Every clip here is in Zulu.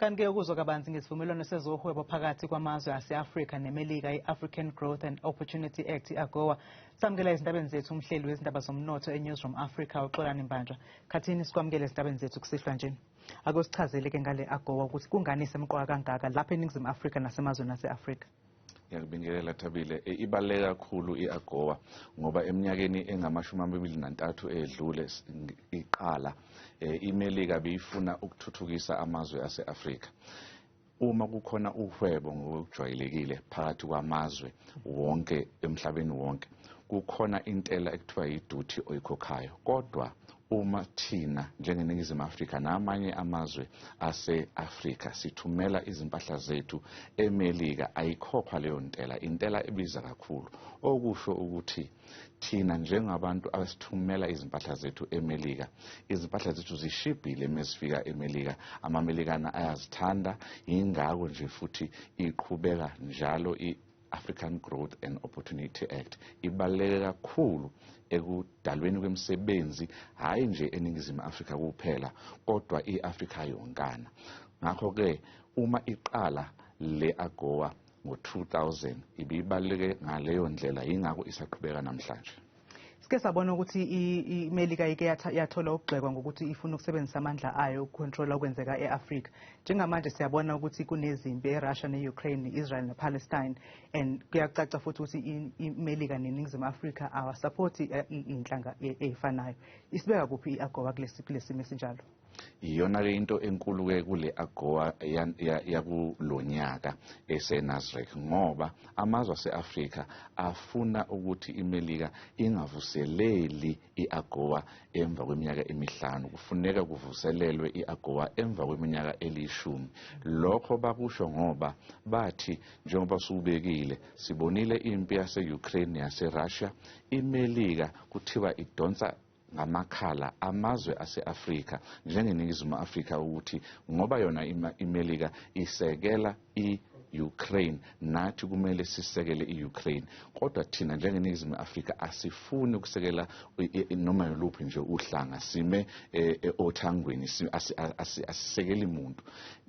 Kanti-ke ukuzwa kabanzi ngesivumelwano sezohwebo phakathi kwamazwe ase-Afrika neMelika, i-African Growth and Opportunity Act, i-AGOA, samukela ezindabeni zethu umhleli wezindaba zomnotho e-Newsroom Africa, uXolani Mbanjwa. Khathini sikwamukele ezindabeni zethu kusihlwa nje. Ake usichazele-ke ngale AGOA ukuthi kungani isemqoka kangaka lapha eNingizimu Afrika nasemazweni ase-Afrika. Ngiyakubingelela, Thabile. Ibaluleke kakhulu i-AGOA ngoba eminyakeni engama-23 edlule iqala, iMelika beyifuna ukuthuthukisa amazwe ase-Afrika. Uma kukhona uhwebo ngokujwayelekile phakathi kwamazwe wonke emhlabeni wonke, kukhona intela ekuthiwa yi-duty oyikhokhayo. Kodwa uma thina njengeNingizimu Afrika namanye amazwe ase-Afrika sithumela izimpahla zethu eMelika, ayikhokhwa leyo ntela, intela ebiza kakhulu. Okusho ukuthi thina njengabantu abasithumela izimpahla zethu eMelika, izimpahla zethu zishibhile mezifika eMelika, amaMelikana ayazithanda. Yingakho nje futhi iqhubeka njalo i-African Growth and Opportunity Act. Ibaluleke kakhulu ekudalweni kwemisebenzi, hhayi nje eNingizimu Afrika kuphela kodwa i-Afrika yonkana. Ngakho-ke uma iqala le AGOA ngo-2000, ibibaluleke ngaleyo ndlela, yingakho isaqhubeka namhlanje. Sike sabona ukuthi iMelika ike yathola ukugxekwa ngokuthi ifuna ukusebenzisa amandla ayo ukukhontrola okwenzeka e-Afrika. Njengamanje siyabona ukuthi kunezimpi eRussia ne-Ukraine, ne-Israel ne-Palestine, and kuyacaca futhi ukuthi iMelika neNingizimu Afrika awasaphothi iy'nhlanga ey'fanayo. Isibeka kuphi i-AGOA kulesi simo esinjalo? Iyona-ke into enkulu-ke kule AGOA yakulonyaka eseNasrec, ngoba amazwe ase-Afrika afuna ukuthi iMelika ingavuseleli i-AGOA emva kweminyaka 5. Kufuneka kuvuselelwe i-AGOA emva kweminyaka 10. Lokho bakusho ngoba bathi, njengoba subekile, sibonile impi yase-Ukraine neyase-Russia, iMelika kuthiwa idonsa ngamakhala amazwe ase-Afrika njengeNingizimu Afrika, ukuthi ngoba yona iMelika isekela i-Ukraine, nathi kumele sisekele i-Ukraine. Kodwa thina njengeNingizimu Afrika asifuni ukusekela noma yoluphi nje uhlanga, sime othangweni, asisekeli muntu.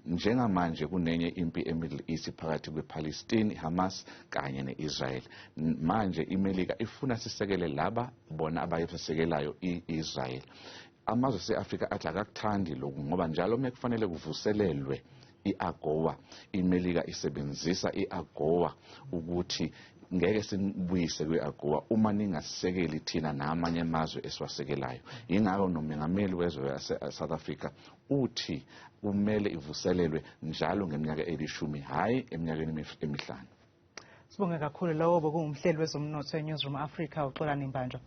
Njengamanje kunenye impi eMiddle East phakathi kwePalestine, Hamas kanye neIsrael. Manje iMelika ifuna sisekele laba bona abayisekelayo i-Israel. Amazwe ase-Afrika athi akakuthandi lokhu, ngoba njalo uma kufanele kuvuselelwe i-AGOA, iMelika isebenzisa i-AGOA ukuthi ngeke sinibuyise kwi-AGOA uma ningasisekeli thina namanye amazwe esiwasekelayo. Yingakho nomengameli wezwe wase-South Africa uthi kumele ivuselelwe njalo ngeminyaka 10, hhayi eminyakeni 5. Sibonge kakhulu. Lowo bekungumhleli wezomnotho e-Newsroom Africa, uXolani Mbanjwa.